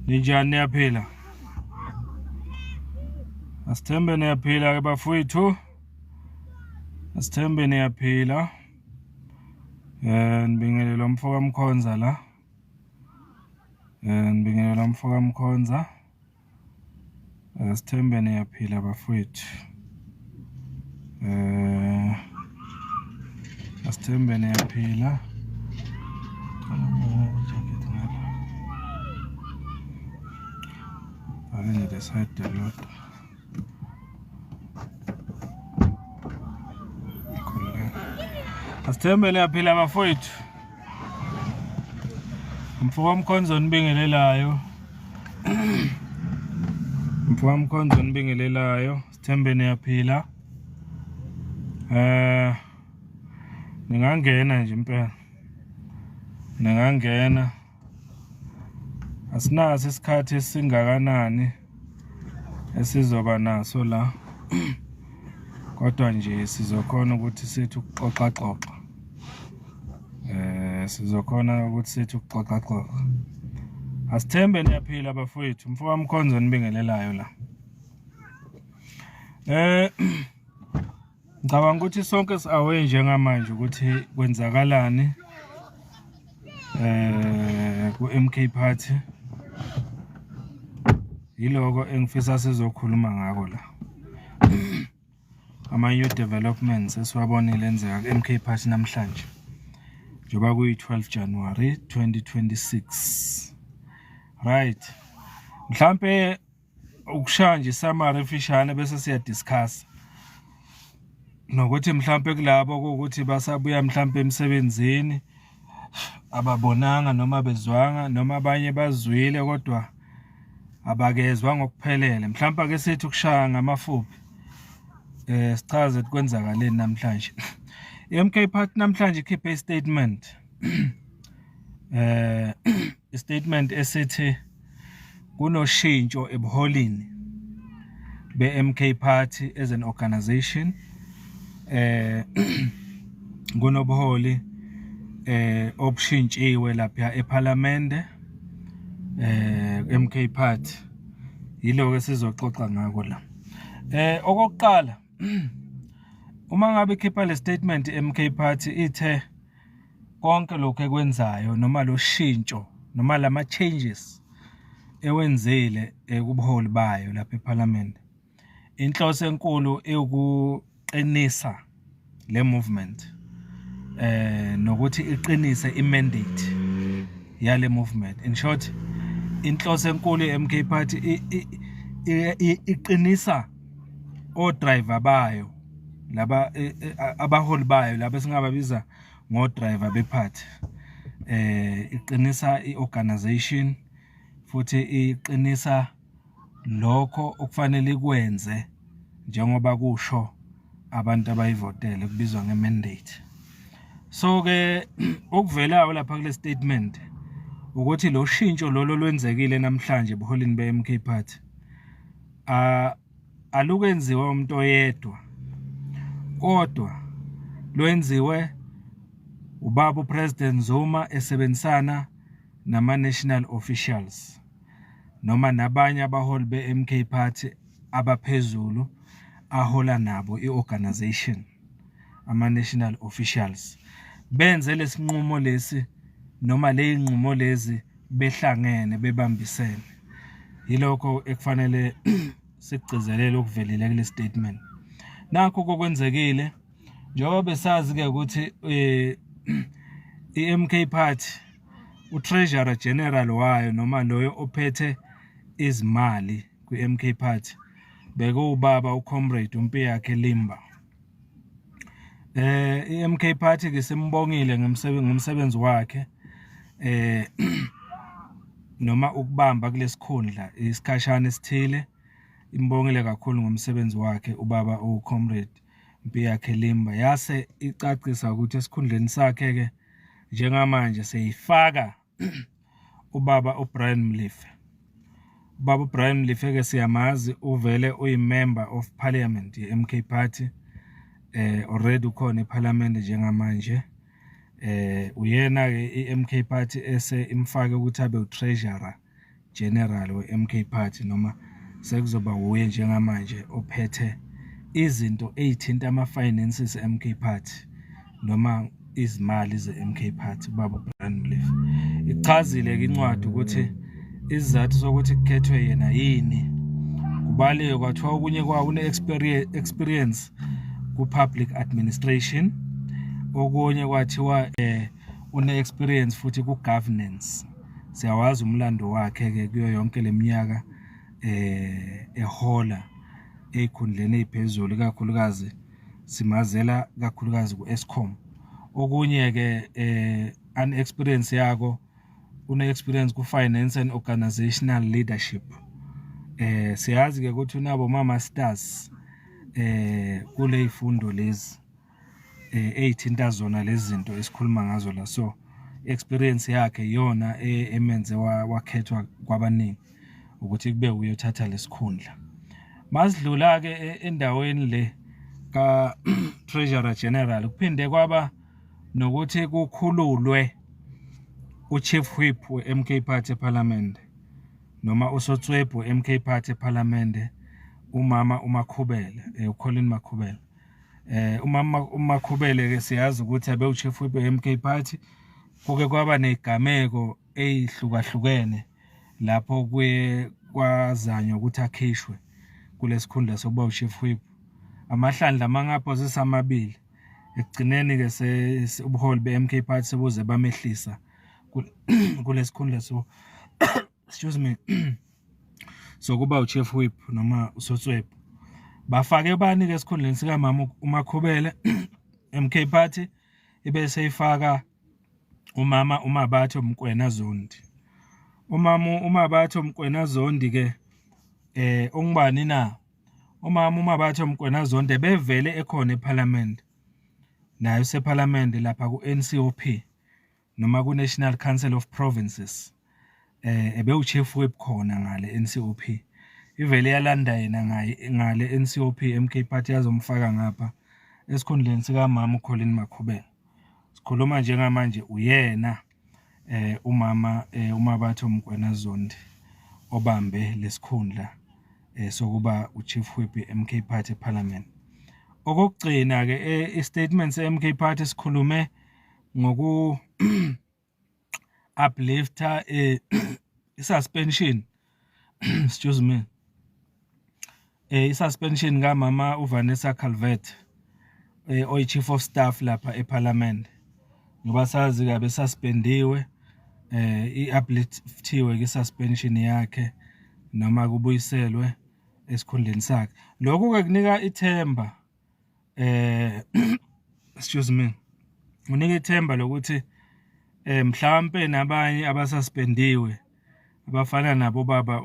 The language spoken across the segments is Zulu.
Ninjani, niyaphila? Asithembe niyaphila ke bafowethu. Asithembe niyaphila. Nibingelela umfo kaMkhonza la. Nibingelela umfo kaMkhonza. Asithembe niyaphila bafowethu. Asithembe niyaphila. Ake nje le side lodwa. Asithembe niyaphila bafowethu. Mfo kaMkhonza onibingelelayo. Mfo kaMkhonza onibingelelayo. Sithembe niyaphila. Ningangena nje impela. Ningangena. Asinaso isikhathi esingakanani esizoba naso la. Kodwa nje sizokhona ukuthi sithi ukuxoxa xoxa. Sizokhona ukuthi sithi ukuxoxa xoxa. Asithembe niyaphila bafowethu. Mfo kaMkhonza onibingelelayo la. Ngicabanga ukuthi sonke si-aware njengamanje ukuthi kwenzakalani ku-M_K Party. Yiloko engifisa sizokhuluma ngako la. Ama-new developments esiwabonile enzeka ku-M_K Party namhlanje njengoba kuyi-12 January 2026. Right, mhlampe ukushaya nje i-summary emfishane bese siya-discuss-a nokuthi mhlampe kulabo kuwukuthi basabuya mhlampe emsebenzini ababonanga noma bezwanga noma abanye bazwile kodwa abakezwa ngokuphelele. Mhlampe ake sithi ukushaya ngamafuphi sichaze ukuthi kwenzakaleni namhlanje. I-M_K Party namhlanje ikhiphe i-statement i-statement esithi kunoshintsho ebuholini be-M_K Party as an organization. Kunobuholi obushintshiwe lapha ePhalamende M_K Party. Yiloko esizoxoxa ngako la. Okokuqala uma ngabe ikhipha le statement i-M_K Party ithe konke lokhu ekwenzayo noma lo shintsho noma lama changes ewenzile kubuholi bayo lapha ePhalamende, inhloso enkulu iwukuqinisa le movement nokuthi iqinise i-mandate yale movement. In short, inhloso enkulu ye-M_K Party iqinisa o-driver bayo laba, abaholi bayo laba esingababiza ngo-driver be-party. Iqinisa i-organization futhi iqinisa lokho okufanele ikwenze njengoba kusho abantu abayivotele, kubizwa nge-mandate. So-ke okuvelayo lapha kule statement ukuthi lo shintsho lolo lwenzekile namhlanje ebuholini be-M_K Party alukenziwa umuntu oyedwa, kodwa lwenziwe ubaba uPresident Zuma esebenzisana nama-national officials noma nabanye abaholi be-M_K Party abaphezulu ahola nabo i-organization, ama-national officials. Benze lesinqumo lesi noma ley'nqumo lezi behlangene bebambisene. Yilokho ekufanele sikugcizelele okuvelile kule statement. Nakho kokwenzekile njengoba besazi-ke ukuthi i-M_K Party u-Treasurer General wayo noma loyo ophethe izimali kwi-M_K Party bekuwubaba uComrade uMpiyakhe Limba. I-M_K Party ke simbongile ngomsebenzi wakhe noma ukubamba kulesikhundla isikhashana esithile. Imbongile kakhulu ngomsebenzi wakhe ubaba uComrade Mpiyakhe Limba, yase icacisa ukuthi esikhundleni sakhe-ke njengamanje seyifaka ubaba uBrian Molefe. Ubaba uBrian Molefe-ke siyamazi, uvele uyi-member of parliament ye-M_K Party, already ukhona ePhalamende njengamanje. Uyena-ke i-M_K Party ese imfake ukuthi abe u-treasurer General we-MK Party noma sekuzoba wuye njengamanje ophethe izinto ey'thinta ama-finances e-M_K Party noma izimali ze-M_K Party, ubaba uBrian Molefe. Ichazile-ke incwadi ukuthi isizathu sokuthi kukhethwe yena yini. Kubaliwe kwathiwa okunye kwawo une-experience ku-public administration, okunye kwathiwa une-experience futhi ku-governance. Siyawazi umlando wakhe-ke kuyo yonke le minyaka ehola ey'khundleni ey'phezulu, ikakhulukazi simazela kakhulukazi ku-Eskom. Okunye-ke ane-experience yako, une-experience ku-finance and organizational leadership. Siyazi-ke ukuthi unabo ama-masters kule y'fundo lezi ey'thinta zona lezi zinto esikhuluma ngazo la. So, experience yakhe iyona emenze wakhethwa kwabaningi ukuthi kube wuye othatha lesikhundla. Masidlula-ke endaweni le ka-Treasurer General, kuphinde kwaba nokuthi kukhululwe u-Chief Whip we-M_K Party ePhalamende noma usotswebhu we-M_K Party ePhalamende, umama uMakhubele, uColleen Makhubele. Umama uMakhubele-ke siyazi ukuthi abewu-Chief Whip we-M_K Party, kuke kwaba ney'gameko ey'hlukahlukene lapho kuye kwazanywa ukuthi akhishwe kulesikhundla sokuba u-Chief Whip. Amahlandla amangapho amabili, ekugcineni-ke ubuholi be-M_K Party sebuze bamehlisa kulesikhundla so excuse me sokuba u-Chief Whip noma usotswebhu. Bafake bani-ke esikhundleni sikamama uMakhubele? M_K Party ibe seyifaka umama uMabatho Mokoena Zondi. Umama uMabatho Mokoena Zondi-ke ungubani na? Umama uMabatho Mokoena Zondi ebevele ekhona ePhalamende, naye usePhalamende lapha ku-N_C_O_P noma ku-National Council of Provinces. Ebewu-Chief Whip khona ngale N_C_O_P. Ivele yalanda yena ngale N_C_O_P M_K Party yazomfaka ngapha esikhundleni sikamama uColleen Makhubele. Sikhuluma njengamanje uyena umama uMabatho Mokoena Zondi obambe lesikhundla sokuba u-Chief Whip we-M_K Party ePhalamende. Okokugcina-ke i-statement se-M_K Party sikhulume ngoku uplifta i-suspension, excuse me, i-suspension kamama uVanessa Calvert oyi-Chief of Staff lapha ePhalamende, ngoba sazi kabe suspendiwe, i-upliftiwe i-suspension yakhe noma kubuyiselwe esikhundleni sakhe. Lokhu-ke kunika ithemba, excuse me, unika ithemba lokuthi mhlampe nabanye abasuspendiwe abafana nabo baba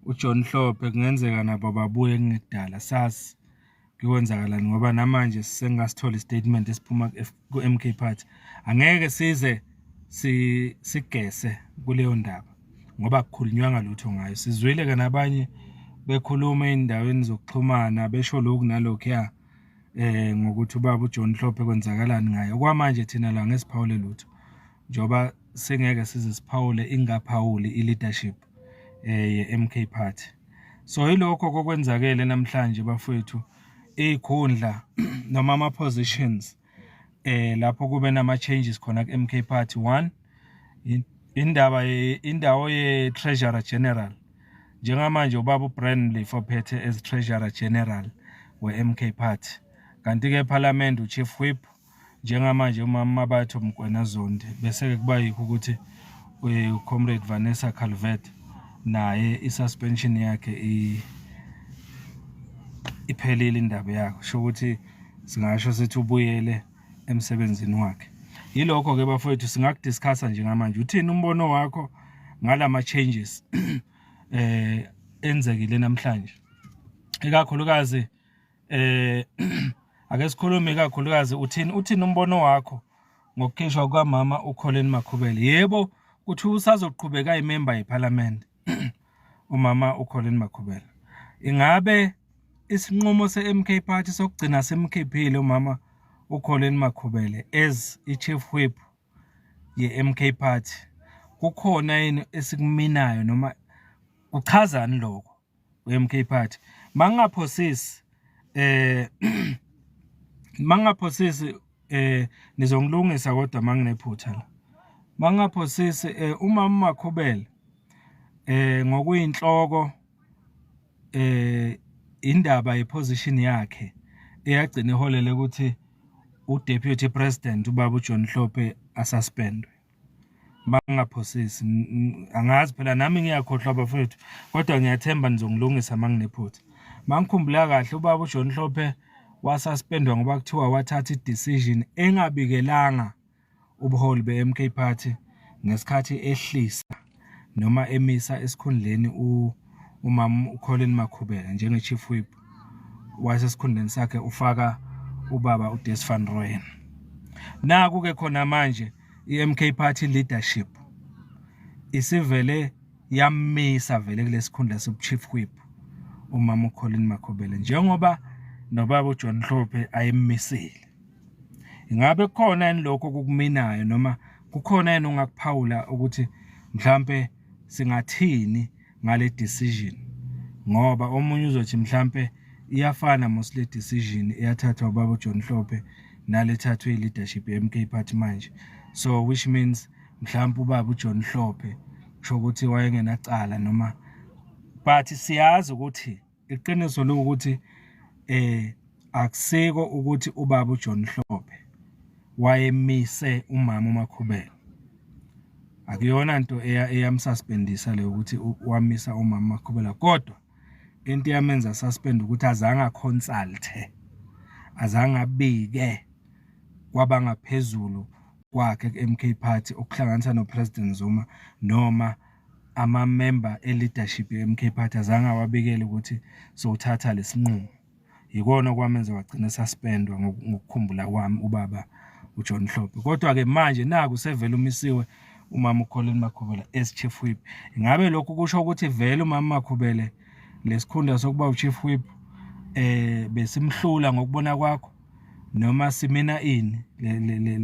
uJohn Hlophe kungenzeka nabo babuye kungekudala. Sazi kuyokwenzakalani ngoba namanje sengasithola istatement esiphuma ku-M_K Party. Angeke size sigese kuleyo ndaba ngoba akukhulunywanga lutho ngayo. Sizwile-ke nabanye bekhuluma ey'ndaweni zokuxhumana besho lokhu nalokhuya ngokuthi ubaba uJohn Hlophe kwenzakalani ngaye. Okwamanje thina la ngeke siphawule lutho njengoba singeke size siphawule ingaphawuli i-leadership ye-M_K Party. So yilokho kokwenzakele namhlanje bafowethu, iy'khundla noma ama-positions lapho kube nama-changes khona ku-M_K Party. One, indaba indawo ye-Treasurer General, njengamanje ubaba uBrian Molefe ophethe as Treasurer General we-M_K Party, kanti-ke ePhalamende u-Chief Whip njengamanje umama Mabatho Mokoena Zondi, bese-ke kuba yikho ukuthi uComrade Vanessa Calvert naye i-suspension yakhe iphelile indaba yakhe, kusho ukuthi singasho sithi ubuyele emsebenzini wakhe. Yilokho-ke bafowethu singakudiscussa njengamanje. Uthini umbono wakho ngalama changes enzekile namhlanje? Ikakhulukazi ake sikhulume ikakhulukazi uthini umbono wakho ngokukhishwa kukamama uColleen Makhubele? Yebo, kuthiwa usazoqhubeka ayimember yePhalamende umama uColleen Makhubele. Ingabe isinqumo se-M_K Party sokugcina simkhiphile umama uColleen Makhubele as i-Chief Whip ye-M_K Party Kukhona yini esikuminayo noma kuchazani lokho we-MK Party? Mangingaphosisi mangingaphosisi nizongilungisa kodwa manginephutha la. Mangingaphosisi umama Makhubele ngokuyinhloko indaba yeposition yakhe eyagcina iholele ukuthi uDeputy President ubaba uJohn Hlophe asuspendwe. Mangingaphosisi, angazi phela nami ngiyakhohlwa bafowethu, kodwa ngiyathemba nizongilungisa manginephutha. Mangikhumbula kahle ubaba uJohn Hlophe wasuspendwa ngoba kuthiwa wathatha i-decision engabikelanga ubuholi be-MK Party ngesikhathi ehlisa noma emisa esikhundleni umama uColleen Makhubela njenge-Chief Whip, wasesikhundleni sakhe ufaka ubaba uDes van Rooyen. Naku-ke khona manje i-MK Party leadership isivele yammisa vele kulesikhundla sobu-Chief Whip umama uColleen Makhubele njengoba nobaba uJohn Hlophe ayemmisile. Ingabe kukhona yini lokho okukuminayo noma kukhona yini ongakuphawula ukuthi mhlampe singathini ngale decision, ngoba omunye uzothi mhlampe iyafana mos le decision eyathathwa ubaba uJohn Hlophe nalethathwe i-leadership ye-MK Party manje, so which means mhlampe ubaba uJohn Hlophe kusho ukuthi wayengenacala noma, but siyazi ukuthi iqiniso lokuthi akusiko ukuthi ubaba uJohn Hlophe wayemise umama uMakhubele. Akuyona nto eyamsuspendisa le ukuthi wamisa umama uMakhubela, kodwa into eyamenza suspend ukuthi azange aconsulte, azange abike kwabangaphezulu kwakhe ku-MK Party, okuhlanganisa noPresident Zuma noma amamemba e-leadership ye-MK Party, azange awabikele ukuthi sowuthatha lesinqumo. Yikona okwamenza wagcina suspendwa ngokukhumbula kwami ubaba uJohn Hlophe. Kodwa-ke manje naku sevele umisiwe umama uColleen Makhubele as Chief Whip. Ingabe lokhu kusho ukuthi vele umama Makhubele lesikhundla sokuba uChief Whip besimhlula ngokubona kwakho, noma simina ini le le le,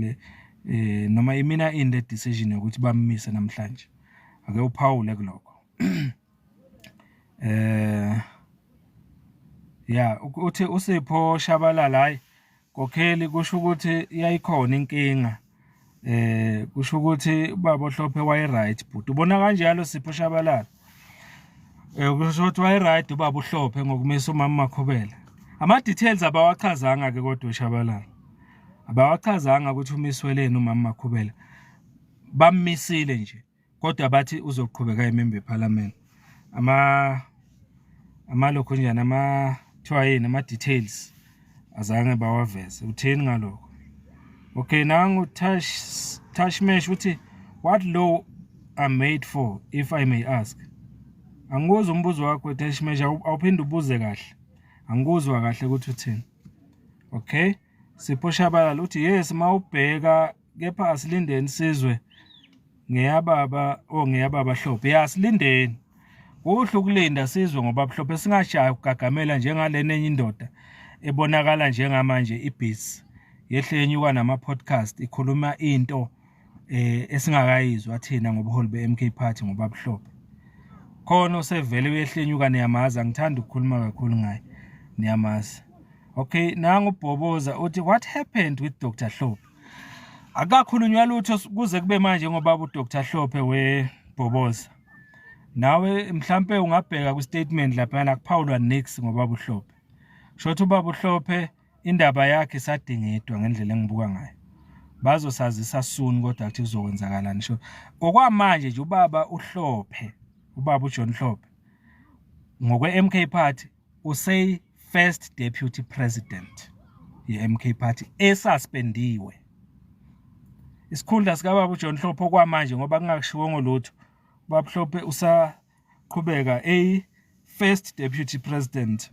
le noma imina ini le decision yokuthi bammise namhlanje? Ake uphawule kulokho. Ya, uthi uSipho Shabalala, hayi Kokheli, kusho ukuthi yayikhona inkinga, kusho ukuthi ubaba oHlophe waye right bhuti. Ubona kanjalo Sipho Shabalala? Kusho ukuthi waye right ubaba uHlophe ngokumisa umama Makhubela. Ama details abawachazanga ke kodwa uShabalala, abawachazanga ukuthi umisweleni umama Makhubela, bammisile nje kodwa bathi uzoqhubeka emember eParliament. Ama amalokho njani ama kuthiwa yini ama details azange bawaveze. Uthini ngalokho? Okay, nangu Tashmesh uthi what law are made for, if I may ask? Angikuzwa umbuzo wakho Tashmesh, awuphinde ubuze kahle, angikuzwa kahle ukuthi uthini. Okay, Sipho Shabalala uthi yes, mawubheka kepha asilindeni sizwe ngeyababa o ngeyababa Hlophe. Ya, silindeni, kuhle ukulinda sizwe ngoba Hlophe, singashayi ukugagamela njengalena enye indoda ebonakala njengamanje ibhizi yehle yenyuka nama podcast ikhuluma into esingakayizwa thina ngobuholi be-MK Party ngoba Hlophe. Khona osevele uyehlenyuka, niyamazi, angithandi ukukhuluma kakhulu ngaye, niyamazi. Okay, nangu uBhoboza uthi what happened with Dr Hlophe? Akakhulunywa lutho kuze kube manje ngoba uDr Hlophe weBhoboza. Nawe mhlambe ungabheka ku statement lapha akuphawulwa nix ngoba uHlophe. Shothi ubaba uHlophe indaba yakhe isadingidwa ngendlela engibuka ngayo. Bazosazisa soon kodwa kuthi kuzokwenzakalani sho. Okwamanje nje ubaba uHlophe, ubaba uJohn Hlophe ngokwe MK Party usey first deputy president ye-MK Party esuspendiwe. Isikhundla sikababa uJohn Hlophe okwamanje, ngoba kungakushiwo ngolutho, ubaba Hlophe usaqhubeka a first deputy president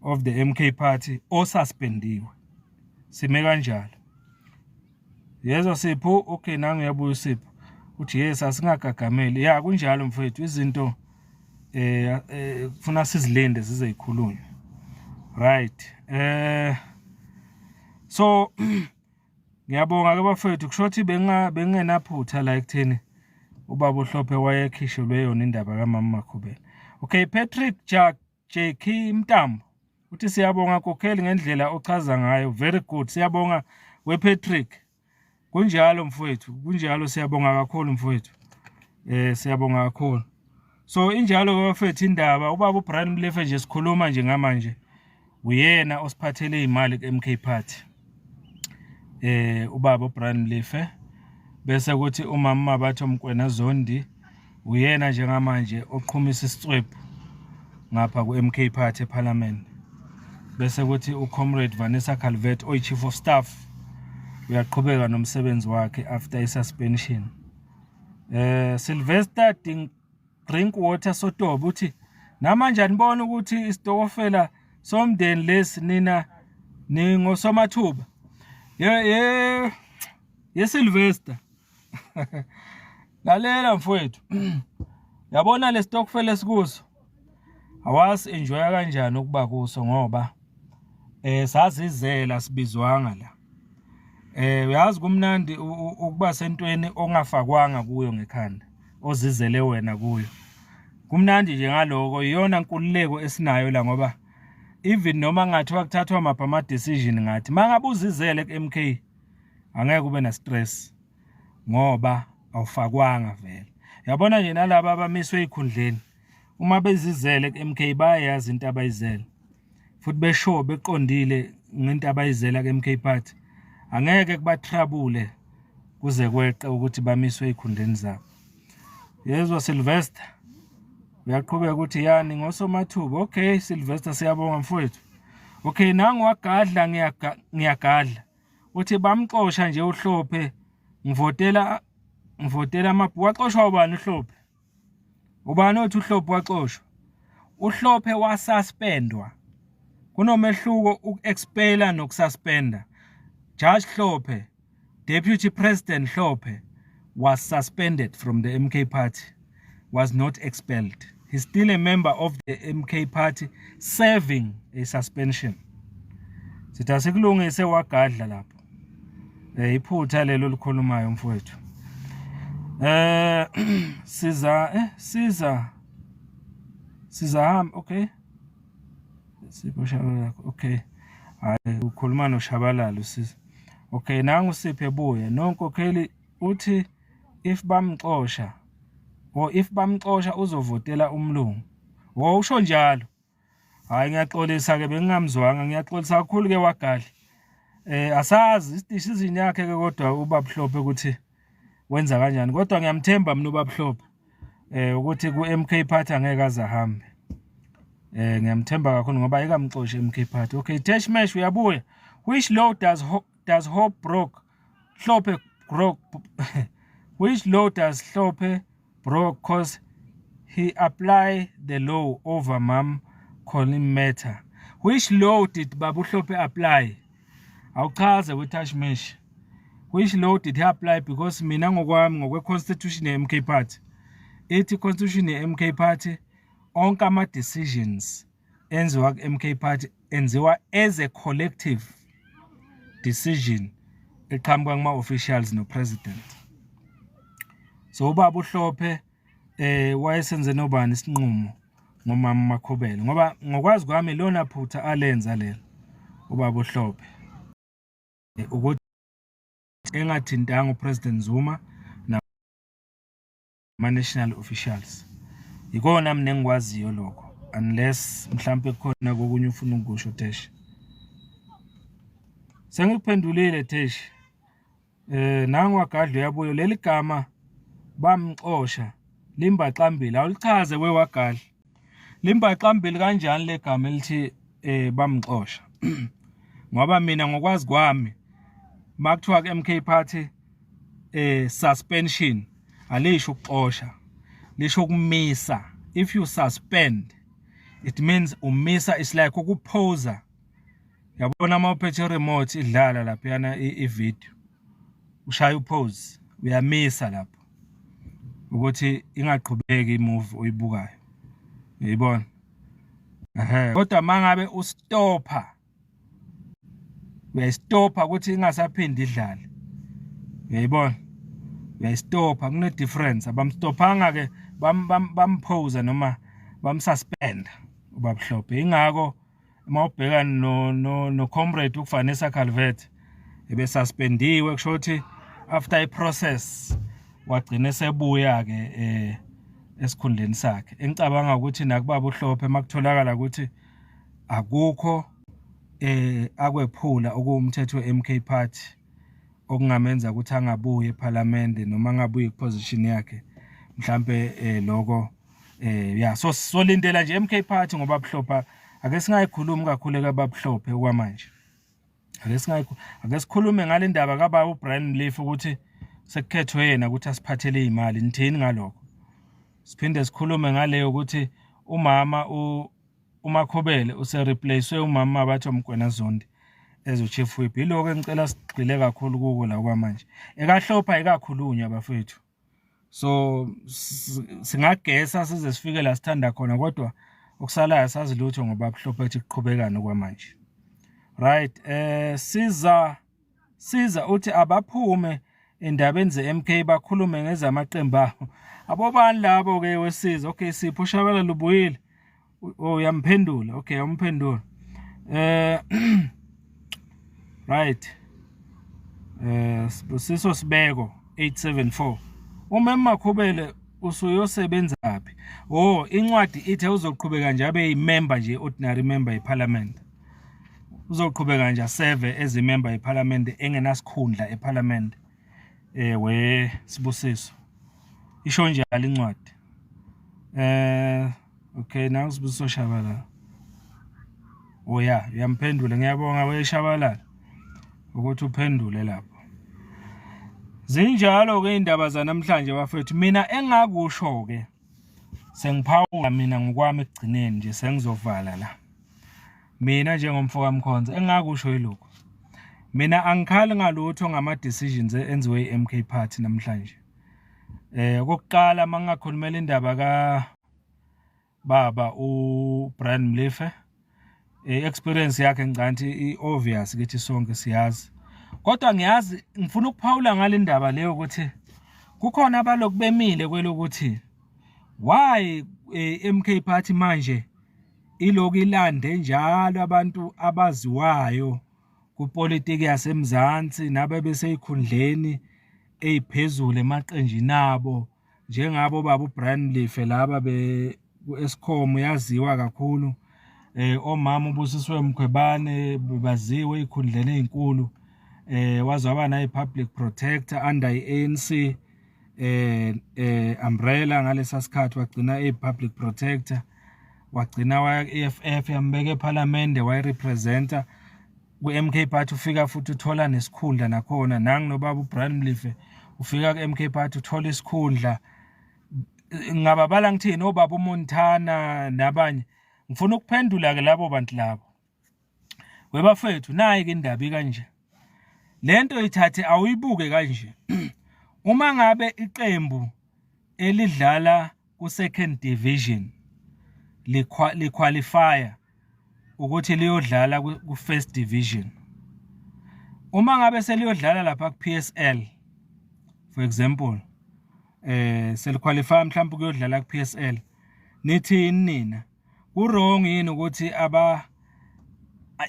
of the MK Party osuspendiwe. Sime kanjalo. Yezwa Sipho, okay, nangu uyabuya uSipho. Uthi yes, asingagagameli. Ya, kunjalo mfowethu, izinto kufuna sizilinde zize zikhulunywe. Right. So ngiyabonga ke bafowethu, kusho ukuthi bengenaphutha la ekutheni Ubaba uHlophe wayekhishelwe yona indaba kamama Makhubela. Okay, Patrick Jack Jackie Mtambo uthi siyabonga Nkokheli ngendlela ochaza ngayo. Very good. Siyabonga we Patrick. Kunjalo mfowethu, kunjalo siyabonga kakhulu mfowethu. Eh siyabonga kakhulu. So injalo ke bafethu indaba ubaba uBrian Mlefe nje sikhuluma nje ngamanje uyena osiphathele imali kuMK Party. Eh ubaba uBrian Mlefe bese kuthi umama Mabatho Mkwena Zondi uyena njengamanje oqhumisa isicwebhu ngapha ku-MK Party eParliament bese kuthi uComrade Vanessa Calvert oyi-Chief of Staff uyaqhubeka nomsebenzi wakhe after i-suspension. Eh Sylvester Ding Drinkwater Sotobe uthi namanje anibona ukuthi isitokofela somndeni lesi nina ningosomathuba. Ye ye ye Sylvester Lalela mfowethu. Yabona le stokfela esikuso. Awazi enjoya kanjani ukuba kuso ngoba eh sazizela sibizwanga la. Eh uyazi kumnandi ukuba sentweni ongafakwanga kuyo ngekhanda ozizele wena kuyo. Kumnandi nje ngaloko iyona nkululeko esinayo la ngoba even noma ngathiwa kuthathwa mapha ama decision ngathi mangabe uzizele ku MK angeke ube na stress ngoba awufakwanga vele yabona nje nalaba abamiswe ezikhundleni uma bezizele ku-MK bayayazi into abayizele futhi besho beqondile ngento abayizela ku-MK party angeke kubatrabule kuze kweqe ukuthi bamiswe ezikhundleni zabo yezwa Sylvester uyaqhubeka ukuthi yani ngosomathuba okay Sylvester siyabonga mfowethu okay nangu wagadla ngiyagadla uthi bamxosha nje uHlophe ngivotela ngivotela amabhuku waxoshwa ubani uHlophe ubani othi uHlophe waxoshwa uHlophe wasuspendwa kunomehluko uku-expela nokususpenda Judge Hlophe Deputy President Hlophe was suspended from the MK party was not expelled he's still a member of the MK party serving a suspension sithi asikulungise wagadla lapho eh iphutha lelo likhulumayo mfowethu eh siza eh siza siza hamba okay sipho shabalala okay hayi ukhuluma noshabalala usisi okay nangu siphe buya nonkokheli uthi if bamxosha or if bamxosha uzovotela umlungu wo usho njalo hayi ngiyaxolisa ke bengingamzwanga ngiyaxolisa kakhulu ke wagadla eh asazi decision yakhe ke kodwa ubabuhlophe ukuthi wenza kanjani kodwa ngiyamthemba mina ubabuhlophe eh ukuthi ku MK Party angeke azahambe eh ngiyamthemba kakhulu ngoba ayikamxoshi MK Party okay Tashmesh uyabuya which law does does Hope broke Hlophe broke which law does Hlophe broke cause he apply the law over mom Colin matter which law did Babu Hlophe apply awuchaze we Tashmesh which law did he apply because mina ngokwami ngokwe constitution ye MK party ithi constitution ye MK party onke ama decisions enziwa ku-MK Party enziwa as a collective decision eqhamuka kuma-officials no-president so ubaba uHlophe eh wayesenze nobani isinqumo ngomama Makhubele ngoba ngokwazi kwami lona phutha alenza lelo ubaba uHlophe ukuthi engathintanga uPresident Zuma ama-national officials yikona mina engikwaziyo lokho unless mhlampe kukhona kokunye ufuna ukusho Tesh sengikuphendulile Tesh eh nangu wagadla uyabuya leli gama bamxosha limbaxambili awulichaze we wagadla limbaxambili kanjani legama elithi eh bamxosha ngoba mina ngokwazi kwami makuthiwa ku MK Party eh suspension alisho ukuxosha lisho ukumisa if you suspend it means umisa is like ukuphosa yabona uma uphethe remote idlala lapha yana i-video ushaya upause uyamisa lapho ukuthi ingaqhubeki imovie oyibukayo uyayibona ehe kodwa mangabe ustopha uyayistopha ukuthi ingasaphindi idlale uyayibona Uyayistopha, kune difference. Abamstophanga ke, bamphosa noma bamsuspend ubaba Hlophe. Ingakho uma ubheka no comrade uVanessa Calvert ebesuspendiwe, kusho ukuthi after i process wagcina sebuya ke esikhundleni sakhe. Engicabanga ukuthi nakubaba uHlophe, makutholakala ukuthi akukho akwephula okuwumthetho weMK Party okungamenza ukuthi angabuyi eParliament noma angabuyi kuposition yakhe, mhlambe lokho ya, so solindela nje MK Party ngoba buhlopha. Ake singayikhulumi kakhulu ekababuhlophe okwamanje, ake sikhulume ngale ndaba kababa uBrian Molefe, ukuthi sekukhethwe yena ukuthi asiphathele imali. Nithini ngalokho? Siphinde sikhulume ngaleyo ukuthi umama uMakhobele usereplacewe umama bathi uMgwena Zondi as uchief whip. Yiloko engicela sigxile kakhulu kuko la kwamanje. Ekahlopha ikakhulunywa, bafethu, so singagesa size sifike la sithanda khona, kodwa okusalayo sazi lutho ngoba buhlophe ethi kuqhubekani okwamanje. Right, siza uthi abaphume endabeni ze-MK, bakhulume ngezamaqembu abo. Abobani labo ke wesiza? Okay, Sipho Shabalala ubuyile. Oh, uyamphendula. Okay, uyamphendula. Right, Sibusiso Sibeko 874, uma Makhubele usuyosebenza phi? Oh, incwadi ithe uzoqhubeka nje abe yimember nje, ordinary member yeParliament. Uzoqhubeka nje aserve as imember yeParliament engenasikhundla eParliament. We Sibusiso, isho njalo incwadi. Okay, nangu Sibusiso Shabalala. Oh ya, uyamphendula. Ngiyabonga we Shabalala ukuthi uphendule lapho. Zinjalo ke indaba zanamhlanje, bafethu. Mina engakusho ke, sengiphawula mina ngokwami ekugcineni nje, sengizovala la, mina njengomfo kaMkhonza, engakusho yilokhu: mina angikhali ngalutho ngama decisions enziwe iMK Party namhlanje. Okokuqala, mangingakhulumela indaba ka baba uBrian Molefe, experience yakhe ngicanti i-obvious kithi sonke, siyazi. Kodwa ngiyazi ngifuna ukuphawula ngale ndaba leyo ukuthi kukhona abaloku bemile kwelokuthi why MK Party manje iloku ilande njalo abantu abaziwayo kupolitiki yaseMzansi nabe beseyikhundleni eziphezulu emaqenjini abo, njengabo baba uBrian Molefe laba be ku-Eskom, yaziwa kakhulu, omama uBusiswe Mkhwebane baziwe ezikhundleni ezinkulu, waze waba nayi public protector under iANC umbrella ngalesa sikhathi, wagcina e public protector, wagcina waya ku-EFF, yambeka eParliament, wayirepresenta ku-MK Party. Ufika futhi uthola nesikhundla nakhona. Nangu nobaba uBrian Molefe ufika ku-MK Party, uthola isikhundla. Ngingababala ngithini, obaba uMontana nabanye. Ngifuna ukuphendula ke labo bantu labo. Webafethu, nayi ke indaba kanje. Lento ithathe awuyibuke kanje: uma ngabe iqembu elidlala ku second division liqualifya ukuthi liyodlala ku first division, uma ngabe seliyodlala lapha ku PSL, for example, seliqualify mhlawumbe ukuyodlala ku PSL, nithi nina ku wrong yini ukuthi aba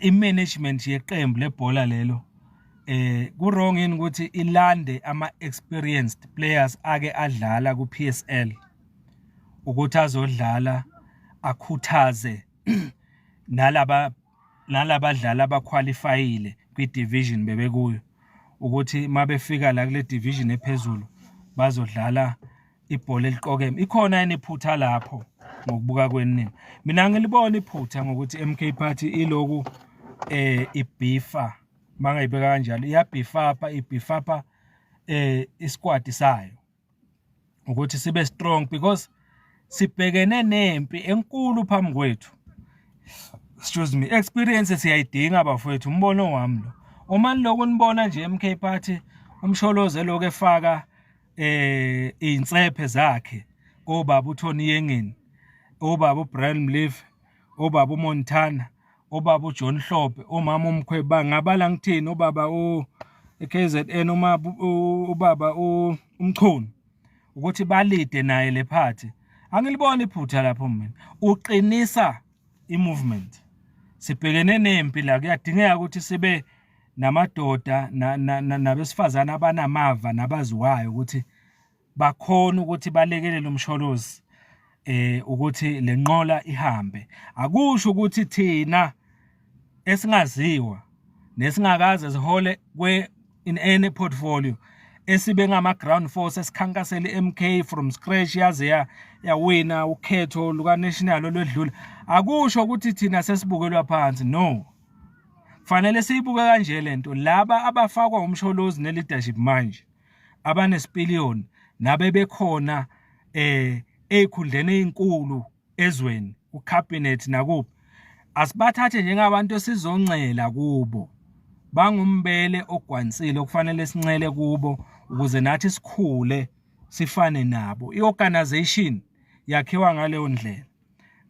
i-management yeqembu lebhola lelo, ku wrong yini ukuthi ilande ama experienced players ake adlala ku PSL ukuthi azodlala, akhuthaze nalabadlali abaqualifyile kwi-division bebekuyo, ukuthi mabefika la kule division ephezulu bazodlala ibhola eliqokeme? Ikhona yini iphutha lapho ngokubuka kwenu nina? Mina ngilibona iphutha ngokuthi MK Party iloku ibhifa, mangayibeka kanjalo, iyabhifa ibhifapha isquad sayo ukuthi sibe strong, because sibhekene nempi enkulu phambi kwethu. Excuse me, experience siyayidinga, bafowethu. Umbono wami lo. Uma niloku nibona nje MK Party umsholoze lokho efaka insephe zakhe, obaba uTony Yengeni, obaba uBrian Molefe, obaba uMontana, obaba uJohn Hlophe, omama uMkhweba, ngabala ngithini, obaba o eKZN uma ubaba uMchunu ukuthi balide naye le party. Angiliboni iphutha lapho mina. Uqinisa i-movement. Sibhekene nempi la, kuyadingeka ukuthi sibe namadoda nabesifazane abanamava nabaziwayo ukuthi bakhona ukuthi balekelele uMsholozi ukuthi lenqola ihambe. Akusho ukuthi thina esingaziwa nesingakaze sihole kwe in any portfolio esibe ngama ground force esikhankasela iMK from scratch yaze ya yawina ukhetho luka national olwedlule, akusho ukuthi thina sesibukelwa phansi. No, fanele siyibuke kanje lento. Laba abafakwa uMsholozi ne leadership manje abanesipiliyoni nabebekhona ezikhundleni ezinkulu ezweni, kucabinet nakuphi, asibathathe njengabantu esizoncela kubo. Bangumbele ogwansile okufanele sincele kubo ukuze nathi sikhule sifane nabo. I-organization yakhiwa ngaleyo ndlela.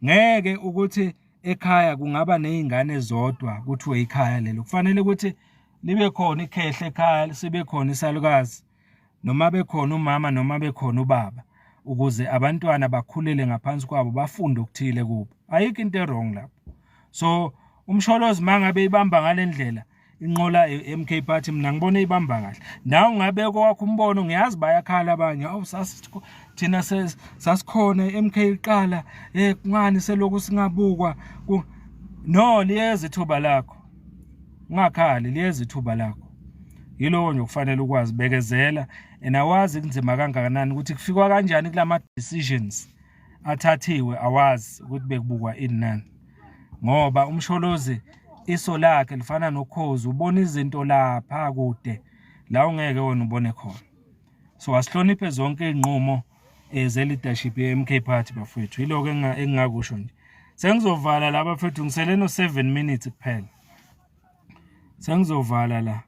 Ngeke ukuthi ekhaya kungaba nezingane zodwa kuthiwe ikhaya lelo. Kufanele ukuthi libe khona ikhehle ekhaya, sibe khona isalukazi, noma bekhona umama noma bekhona ubaba, ukuze abantwana bakhulele ngaphansi kwabo, bafunde okuthile kubo. Ayikho into e-wrong lapho. So uMsholozi mangabe ibamba ngalendlela inqola MK Party, mina ngibona ibamba kahle. Nawe ungabe kwakho umbono, ngiyazi bayakhala abanye, awu thina sasikhona MK iqala, kungani seloku singabukwa? No, liyeza ithuba lakho, ungakhali, liyeza ithuba lakho. Yilowo nje kufanele ukwazi bekezela, and awazi kunzima kangakanani ukuthi kufikwa kanjani kulama decisions athathiwe, awazi ukuthi bekubukwa ini nani, ngoba uMsholozi iso lakhe lifana nokhozi, ubona izinto lapha kude la ungeke wena ubone khona. So asihloniphe zonke izinqumo ze leadership ye-MK Party, bafowethu. Yiloko engingakusho nje. Sengizovala la, bafethu, ngisele no 7 minutes kuphela, sengizovala la.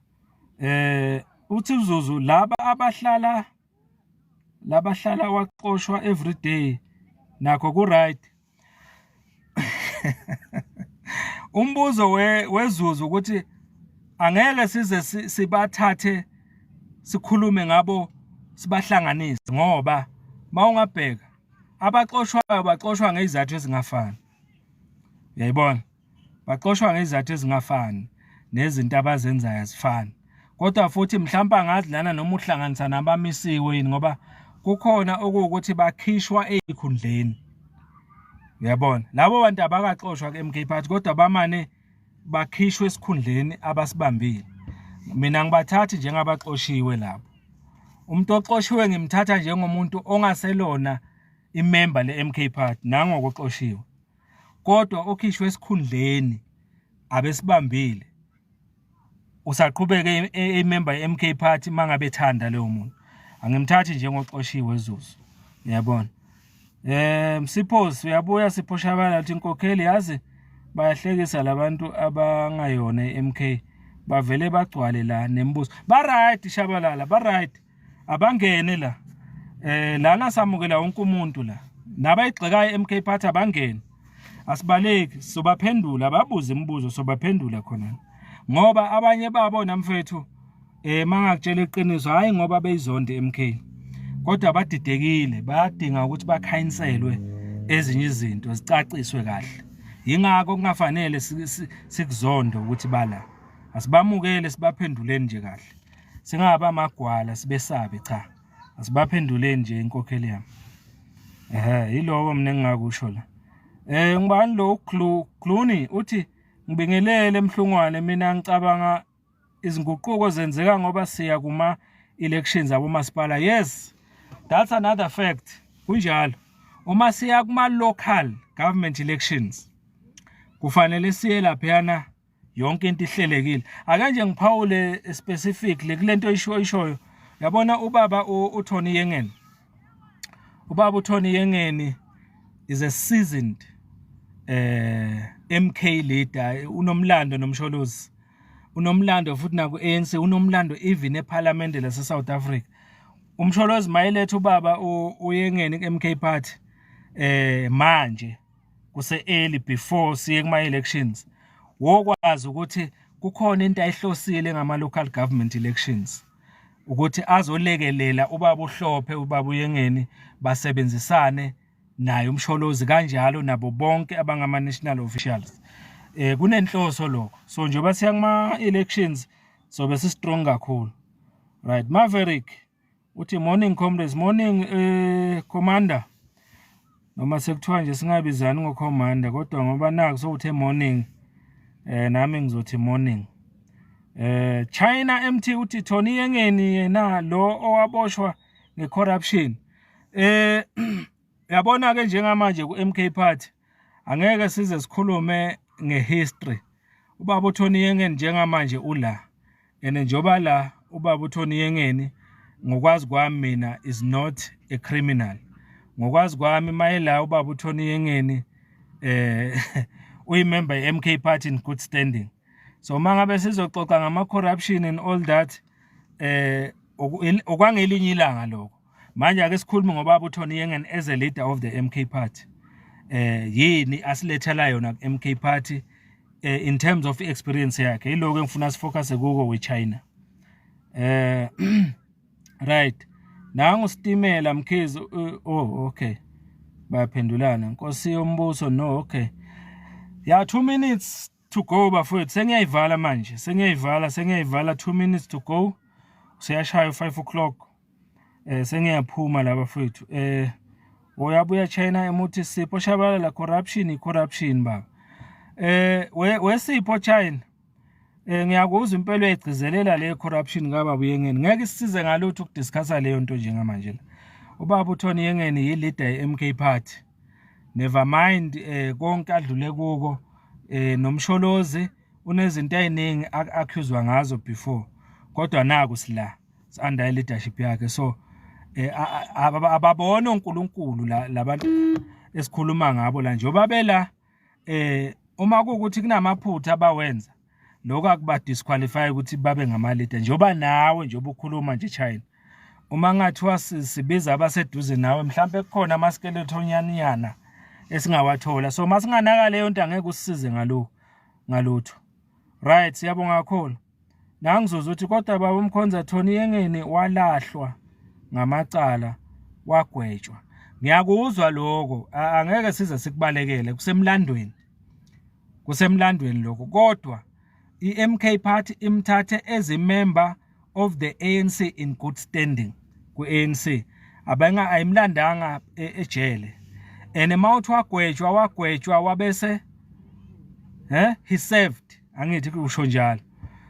Uthi uZuzu laba abahlala labahlala waxoshwa every day nakho ku right. Umbuzo weZuzu ukuthi angeke size sibathathe sikhulume ngabo, sibahlanganise, ngoba mawungabheka abaxoshwayo baxoshwa ngezizathu ezingafani. Uyayibona, baxoshwa ngezizathu ezingafani nezinto abazenzayo azifani. Kodwa futhi mhlawumbe angazi lana noma uhlanganisa nabamisiwe yini, ngoba kukhona okuwukuthi bakhishwa ezikhundleni. Uyabona, labo bantu abakaxoshwa ku-MK Party, kodwa bamane bakhishwe esikhundleni abasibambile. Mina ngibathathi njengabaxoshiwe labo. Umuntu oxoshiwe ngimthatha njengomuntu ongaselona imember le-MK Party nangokuxoshiwe, kodwa okhishwe esikhundleni abesibambile usaqhubeka imember ye-MK Party mangabe ethanda leyo muntu. Angimthathi njengoxoshiwe, Zuzu, uyabona. Msiphosi uyabuya, Sipho Shabala, uthi inkokheli yazi bayahlekisa labantu abangayona iMK, bavele bagcwale la nemibuzo. Ba right Shabalala, ba right, abangene la. Lana samukela wonke umuntu la, nabayigxekayo MK Party abangene, asibaleki, sobaphendula, babuze imibuzo, sobaphendula khona, ngoba abanye babo namfethu, mangakutshela iqiniso, hayi ngoba beyizonde MK, kodwa badidekile, bayadinga ukuthi bakhanyinselwe, ezinye izinto zicaciswe kahle. Yingakho kungafanele sikuzondo ukuthi bala. Asibamukele, sibaphenduleni nje kahle, singaba amagwala sibesabe. Cha, asibaphenduleni nje, inkokheli yami. Ehe, yiloko mina engingakusho la. Ngibani lo Clooney? Uthi ngibingelele Mhlungwane, mina ngicabanga izinguquko zenzeka ngoba siya kuma elections abomasipala. Yes, that's another fact, kunjalo. Uma siya kuma local government elections kufanele siye laphayana yonke into ihlelekile. Ake nje ngiphawule specifically kulento ishoyo. Yabona ubaba uTony Yengeni, ubaba uTony Yengeni is a seasoned MK leader, unomlando noMsholozi, unomlando futhi naku ANC, unomlando even eParliament lase South Africa. UMsholozi mayiletha ubaba uYengeni ku MK Party manje kuse early before siye kuma elections, wokwazi ukuthi Kukhona into ayihlosile ngama local government elections ukuthi azolekelela ubaba uHlophe, ubaba uYengeni, basebenzisane naye uMsholozi kanjalo nabo bonke abangama national officials. Kunenhloso lokho. So njengoba siya kuma elections sobe si strong kakhulu. Right, Maverick uthi, "Morning comrades." Morning, commander. Noma sekuthiwa nje singabizani ngocommander, kodwa ngoba naku sowuthe morning, nami ngizothi morning. China MT uthi, "Tony Yengeni yena lo owaboshwa ngecorruption?" Uyabona ke, njengamanje ku MK Party angeke size sikhulume ngehistory. Ubaba uTony Yengeni njengamanje ula, and njoba la ubaba uTony Yengeni, ngokwazi kwami mina, is not a criminal. Ngokwazi kwami, mayela ubaba uTony Yengeni uyimember ye-MK Party in good standing. So mangabe sizoxoxa ngama corruption and all that, okwangelinye ilanga lokho. Manje ake sikhulume ngobaba uTony Yengeni as a leader of the MK Party. Yini asilethela yona ku MK Party in terms of experience yakhe? Yiloko engifuna sifocus kuko we-China. Right, nangu Stimela Mkhize. Oh, okay, bayaphendulana. Nkosi yombuso, no, okay. Ya, 2 minutes to go, bafowethu. Sengiyayivala manje, sengiyayivala, sengiyayivala. 2 minutes to go, seyashaya 5 o'clock. Sengiyaphuma la, bafowethu. Uyabuya China emuthi, Sipho Shabalala, corruption i corruption baba. Wesipho China, ngiyakuzwa impela uyayigcizelela le corruption kababa uYengeni. Ngeke isisize ngalutho ukudiscussa leyo nto njengamanje la. Ubaba uTony Yengeni yi-leader ye-MK Party, never mind konke adlule kuko. NoMsholozi unezinto eziningi accused ngazo before, kodwa naku sila under leadership yakhe. So ababona uNkulunkulu la labantu esikhuluma ngabo la njengoba bela. Uma kuwukuthi kunamaphutha abawenza, lokho akuba disqualify ukuthi babe ngama leader. Njengoba nawe, njengoba ukhuluma nje China, uma ngathiwa sibiza abaseduze nawe, mhlambe kukhona ama skeleton esingawathola. So masinganaka leyo nto, angeke usisize ngalo ngalutho. Right, siyabonga kakhulu. Nangizuza ukuthi kodwa baba uMkhonza, Tony Yengeni walahlwa ngamacala, wagwetshwa. Ngiyakuzwa lokho, angeke size sikubalekele, kusemlandweni, kusemlandweni lokho. Kodwa iMK Party imthathe as a member of the ANC in good standing ku-ANC, abenga ayimlandanga ejele. And mawuthi wagwetshwa, wagwetshwa wabese he served, angithi kusho njalo?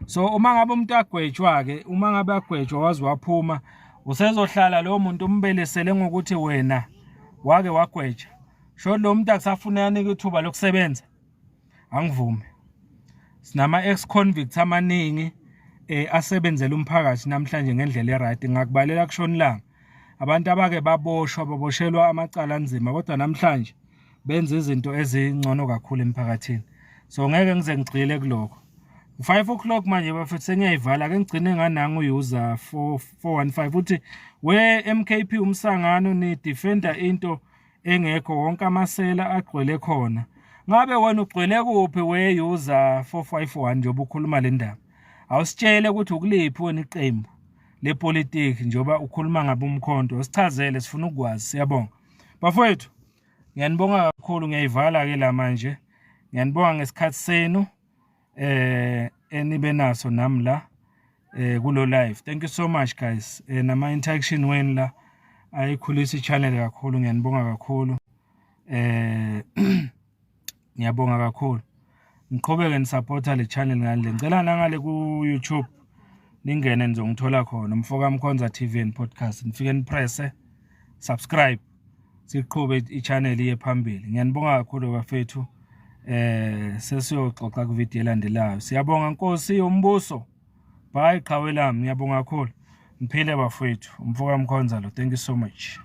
So uma ngabe umuntu agwetshwa ke, uma ngabe agwetshwa waze waphuma, usezohlala lowo muntu umbelesele ngokuthi wena wake wagwetsha. Sho lo muntu akusafuneka anikwe ithuba lokusebenza? Angivumi. Sinama ex convicts amaningi asebenzela umphakathi namhlanje ngendlela eright. Ngakubalela kushona ilanga abantu abake baboshwa, baboshelwa amacala anzima, kodwa namhlanje benza izinto ezingcono kakhulu emphakathini. So ngeke ngize ngigxile kulokho. 5 o'clock manje, bafethu, sengiyayivala. Ake ngigcine nganangu user 4415, uthi, "We MKP, umsangano, ni defender into engekho, wonke amasela agcwele khona." Ngabe wena ugcwele kuphi, we user 451, njengoba ukhuluma le ndaba? Awusitshele ukuthi ukuliphi wena iqembu lepolitiki njengoba ukhuluma ngabe uMkhonto. Sichazele, sifuna ukwazi. Siyabonga, bafowethu, ngiyanibonga kakhulu. Ngiyayivala ke la manje. Ngiyanibonga ngesikhathi senu enibe naso nami la kulo live. Thank you so much, guys. Nama interaction wenu la ayikhulisa i-channel kakhulu. Ngiyanibonga kakhulu, ngiyabonga kakhulu. Ngiqhubeke nisupporta le channel ngale. Ngicela nangale ku YouTube ningene, nizongithola khona, Mfoka Mkhonza TV and Podcast. Nifike nipresse subscribe, siqhube i-channel iye phambili. Ngiyanibonga kakhulu, bafethu. Sesiyoxoxa ku video elandelayo. Siyabonga, Nkosi yombuso. Bye, qhawe lami, ngiyabonga kakhulu. Niphile, bafethu. Umfoka Mkhonza lo. Thank you so much.